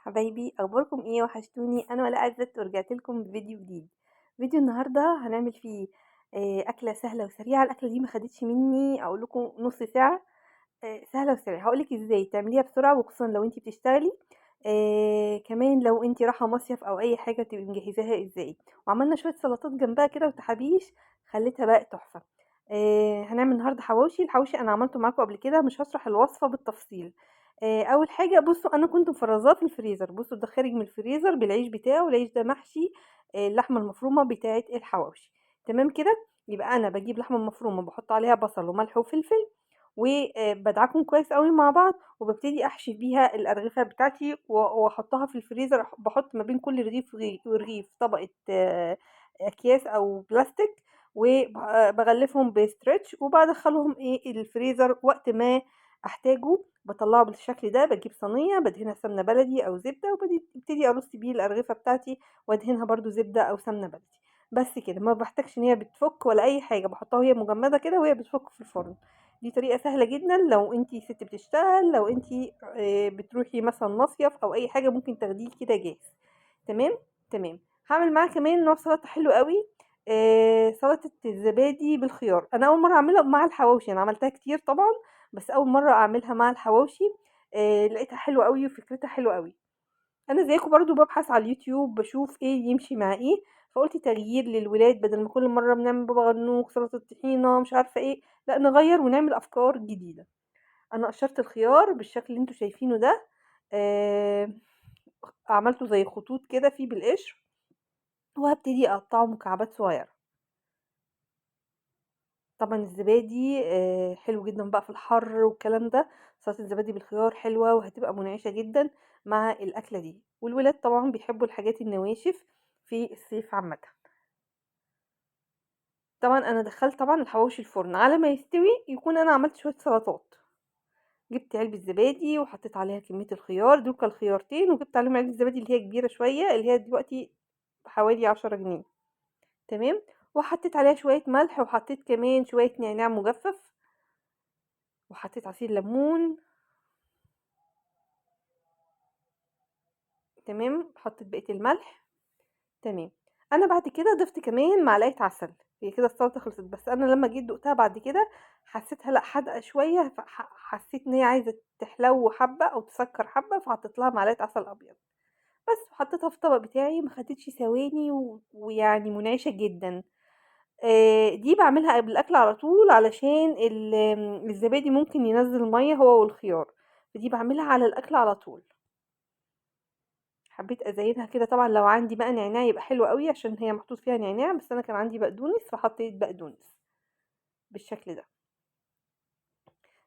حبايبي، اخباركم ايه؟ وحشتوني. انا ولاء عزت ورجعت لكم بفيديو جديد. فيديو النهارده هنعمل فيه اكله سهلة وسريعة. الاكلة دي ما خدتش مني اقول لكم نص ساعة. سهلة وسريعة. هقولك ازاي تعمليها بسرعة، وخصوصا لو انتي بتشتغلي، كمان لو انتي رايحة مصيف او اي حاجة تبقي مجهزاها ازاي. وعملنا شوية سلطات جنبها كده وتحابيش، خليتها بقى تحفة. هنعمل النهارده حواوشي. الحواوشي انا عملته معاكم قبل كده، مش هشرح الوصفة بالتفصيل. اول حاجة بصوا، انا كنت مفرزاه في الفريزر. بصوا ده خارج من الفريزر بالعيش بتاعه، العيش ده محشي اللحمة المفرومه بتاعه الحواوشي. تمام كده. يبقى انا بجيب لحمه مفرومه، بحط عليها بصل وملح وفلفل، وبدعكهم كويس قوي مع بعض، وببتدي احشي بيها الارغفه بتاعتي واحطها في الفريزر. بحط ما بين كل رغيف ورغيف طبقه اكياس او بلاستيك، وبغلفهم ب stretch، وبدخلهم الفريزر. وقت ما احتاجه بطلعه بالشكل ده. بجيب صينية بدهنها سمنه بلدي او زبدة، وببتدي ارص بيه الارغفه بتاعتي، وادهنها برده زبدة او سمنه بلدي. بس كده، ما بحتاجش ان هي بتفك ولا اي حاجة، بحطها وهي مجمده كده وهي بتفك في الفرن. دي طريقه سهلة جدا لو انتي ست بتشتغل، لو انتي بتروحي مثلا مصيف او اي حاجة، ممكن تاخديه كده جاهز. تمام تمام. هعمل معاه كمان نوع سلطة حلو قوي، سلطة الزبادي بالخيار. انا اول مرة اعملها مع الحواوشي، انا عملتها كتير طبعا، بس اول مرة اعملها مع الحواوشي. لقيتها حلوة قوي وفكرتها حلوة قوي. انا زيكم برضو ببحث على اليوتيوب، بشوف ايه يمشي مع ايه، فقلت تغيير للولاد، بدل ما كل مرة بنعمل بابا غنوج، سلطة طحينه، مش عارفه ايه، لا نغير ونعمل افكار جديدة. انا قشرت الخيار بالشكل اللي انتوا شايفينه ده، عملته زي خطوط كده فيه بالقشر، وهبتدي اقطعه مكعبات صغيرة. طبعا الزبادي حلو جدا بقى في الحر والكلام ده. سلطة الزبادي بالخيار حلوة وهتبقى منعشه جدا مع الاكلة دي، والولاد طبعا بيحبوا الحاجات النواشف في الصيف عامة. طبعا انا دخلت طبعا الحواوشي الفرن على ما يستوي، يكون انا عملت شوية سلطات. جبت علبة زبادي وحطيت عليها كمية الخيار، دول كانوا خيارتين، وجبت عليهم علبة زبادي اللي هي كبيرة شوية، اللي هي دلوقتي حوالي 10 جنيه. تمام. وحطيت عليها شوية ملح، وحطيت كمان شوية نعناع مجفف، وحطيت عصير ليمون. تمام. حطيت بقية الملح. تمام. انا بعد كده ضفت كمان معلقه عسل. هي كده السلطة خلصت، بس انا لما جيت دقتها بعد كده حسيتها لا حادقه شوية، فحسيت ان هي عايزه تحلو حبه او تسكر حبه، فحطيت لها معلقه عسل ابيض بس، وحطيتها في الطبق بتاعي. ما خدتش ثواني ويعني منعشه جدا. دي بعملها قبل الاكل على طول، علشان الزبادي ممكن ينزل مية هو والخيار، فدي بعملها على الاكل على طول. حبيت ازينها كده. طبعا لو عندي بقى نعناع يبقى حلو قوي، عشان هي محطوط فيها نعناع، بس انا كان عندي بقدونس فحطيت بقدونس بالشكل ده.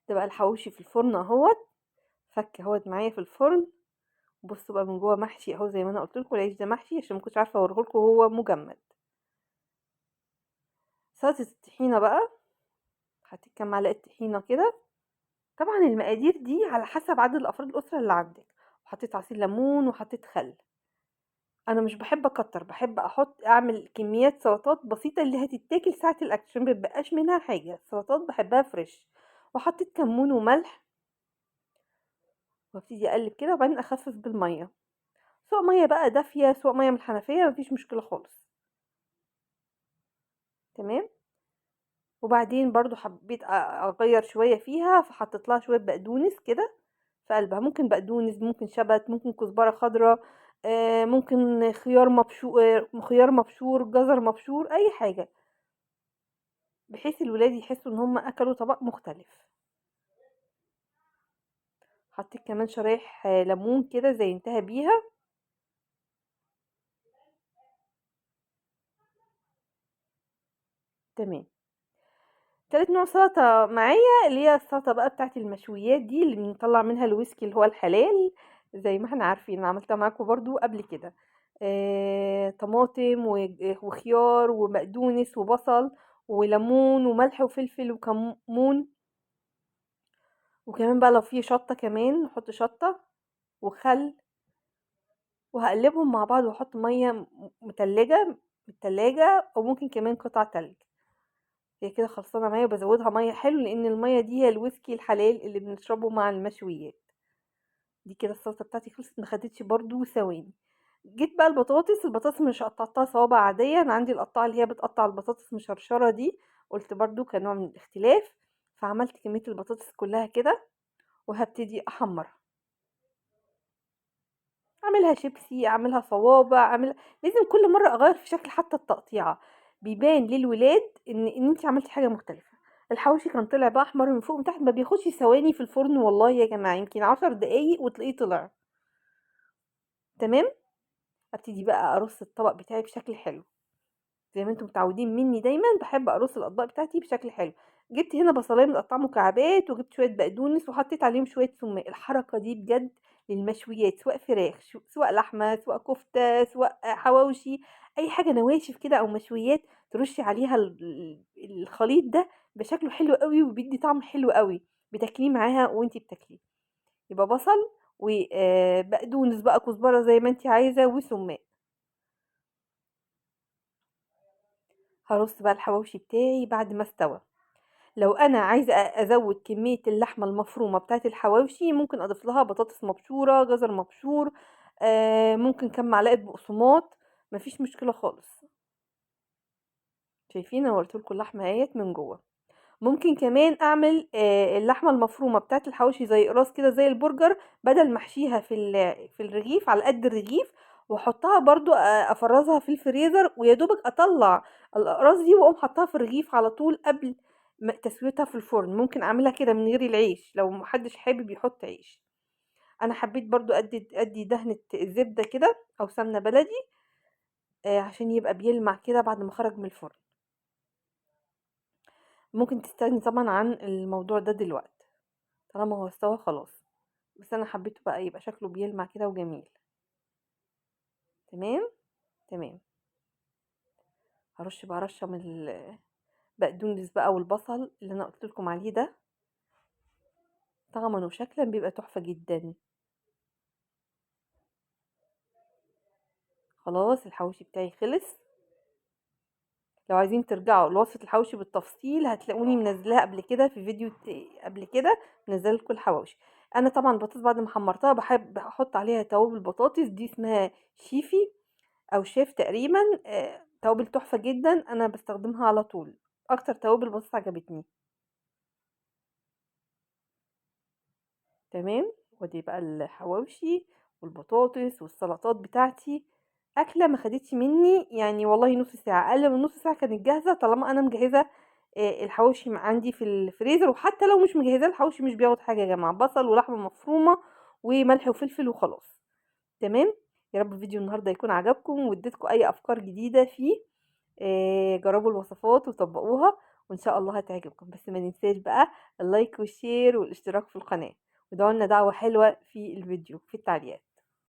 ده بقى الحواوشي في الفرن اهوت، فك اهوت معايا في الفرن. بصوا بقى من جوه محشي اهو، زي ما انا قلت لكم العيش ده محشي، عشان ما كنتش عارفه اوريه لكم وهو مجمد. سلطة الطحينه بقى، حطيت كام معلقه طحينه كده. طبعا المقادير دي على حسب عدد الافراد الاسرة اللي عندك. وحطيت عصير ليمون وحطيت خل. انا مش بحب اكتر، بحب اعمل كميات سلطات بسيطة اللي هتتاكل ساعة الاكل، عشان ما بيبقاش منها حاجة. السلطات بحبها fresh. وحطيت كمون وملح، وابتدي اقلب كده، وبعدين اخفف بالمية، سواء مية بقى دافيه سواء مية من الحنفية، مفيش مشكلة خالص. تمام. وبعدين برضو حبيت اغير شوية فيها، فحطيت لها شوية بقدونس كده في قلبها. ممكن بقدونس، ممكن شبت، ممكن كزبره خضراء، ممكن خيار مبشور، خيار مبشور، جزر مبشور، اي حاجة، بحيث الولاد يحسوا ان هم اكلوا طبق مختلف. حطيت كمان شرايح ليمون كده زينتها بيها. تمام. تالت نوع سلطة معايا اللي هي السلطة بقى بتاعت المشويات دي، اللي بنطلع منها الويسكي اللي هو الحلال، زي ما احنا عارفين، انا عملتها معاكم برضو قبل كده. طماطم وخيار وبقدونس وبصل وليمون وملح وفلفل وكمون، وكمان بقى لو في شطه كمان نحط شطه وخل، وهقلبهم مع بعض، واحط مية متلجه من التلاجة، او ممكن كمان قطع تلج. هي كده خلصانه معايا، وبزودها مية حلو، لان المية دي هي الويسكي الحلال اللي بنشربه مع المشويات. دي كده السلطة بتاعتي خلصت، ما خدتش برضو ثواني. جيت بقى البطاطس، البطاطس مش قطعتها صوابع عادية، انا عندي القطاعه اللي هي بتقطع البطاطس مشرشره دي، قلت برضو كنوع من الاختلاف، فعملت كمية البطاطس كلها كده وهبتدي احمرها. اعملها شيبسي، اعملها صوابع، اعمل لازم كل مرة اغير في شكل حتى التقطيعه، بيبان للولاد ان انت عملتي حاجة مختلفة. الحواوشي كان طلع بقى احمر من فوق ومن تحت، ما بياخدش ثواني في الفرن والله يا جماعة، يمكن 10 دقايق وتلاقيه طلع. تمام. ابتدي بقى ارص الطبق بتاعي بشكل حلو زي ما انتم متعودين مني، دايما بحب ارص الاطباق بتاعتي بشكل حلو. جبت هنا بصلايه متقطعه مكعبات، وجبت شوية بقدونس، وحطيت عليهم شوية سماق. الحركة دي بجد للمشويات، سواء فراخ، سواء لحمه، سواء كفته، سواء حواوشي، اي حاجة نواشف كده او مشويات، ترشي عليها الخليط ده بشكله حلو قوي، وبيدي طعم حلو قوي، بتاكليه معاها وانتي بتاكليه. يبقى بصل وبقدونس بقى، كزبره زي ما انتي عايزه، وسماق. هرص بقى الحواوشي بتاعي بعد ما استوى. لو انا عايزه ازود كمية اللحمة المفرومه بتاعه الحواوشي، ممكن اضيف لها بطاطس مبشوره، جزر مبشور، ممكن كام معلقه بقسماط، مفيش مشكلة خالص. شايفين انا وريت لكم اللحمة اهيت من جوه. ممكن كمان اعمل اللحمة المفرومه بتاعه الحواوشي زي قراص كده، زي البرجر، بدل ما احشيها في الرغيف على قد الرغيف، واحطها برضو، افرزها في الفريزر، ويا دوبك اطلع الاقراص دي واقوم حطها في الرغيف على طول قبل تسويتها في الفرن. ممكن اعملها كده من غير العيش لو محدش حابب يحط عيش. انا حبيت برضو ادي دهنه زبدة كده او سمنه بلدي، عشان يبقى بيلمع كده بعد ما خرج من الفرن. ممكن تستغني طبعا عن الموضوع ده دلوقتي طالما هو استوى خلاص، بس انا حبيته بقى يبقى شكله بيلمع كده وجميل. تمام تمام. هرش بقى رشه من البقدونس بقى والبصل اللي انا قلت لكم عليه ده، طعما وشكلا بيبقى تحفة جدا. خلاص الحواوشي بتاعي خلص. لو عايزين ترجعوا لوصفه الحواوشي بالتفصيل هتلاقوني منزلاها قبل كده في فيديو قبل كده، منزله لكم الحواوشي. انا طبعا البطاطس بعد ما حمرتها بحب احط عليها توابل بطاطس، دي اسمها شيفي او شيف تقريبا، توابل تحفة جدا، انا بستخدمها على طول، اكتر توابل بطاطس عجبتني. تمام. ودي بقى الحواوشي والبطاطس والسلطات بتاعتي. اكله ما خدتش مني يعني والله نص ساعة، اقل من نص ساعة كانت جاهزة، طالما انا مجهزة الحواوشي عندي في الفريزر. وحتى لو مش مجهزة الحواوشي مش بياخد حاجة يا جماعة، بصل ولحمه مفرومه وملح وفلفل وخلاص. تمام. يا رب فيديو النهارده يكون عجبكم واديتكم اي افكار جديدة فيه. جربوا الوصفات وطبقوها وان شاء الله هتعجبكم. بس ما ننساش بقى ال like وال share والاشتراك في القناة، ودعوا لنا دعوه حلوة في الفيديو في التعليقات.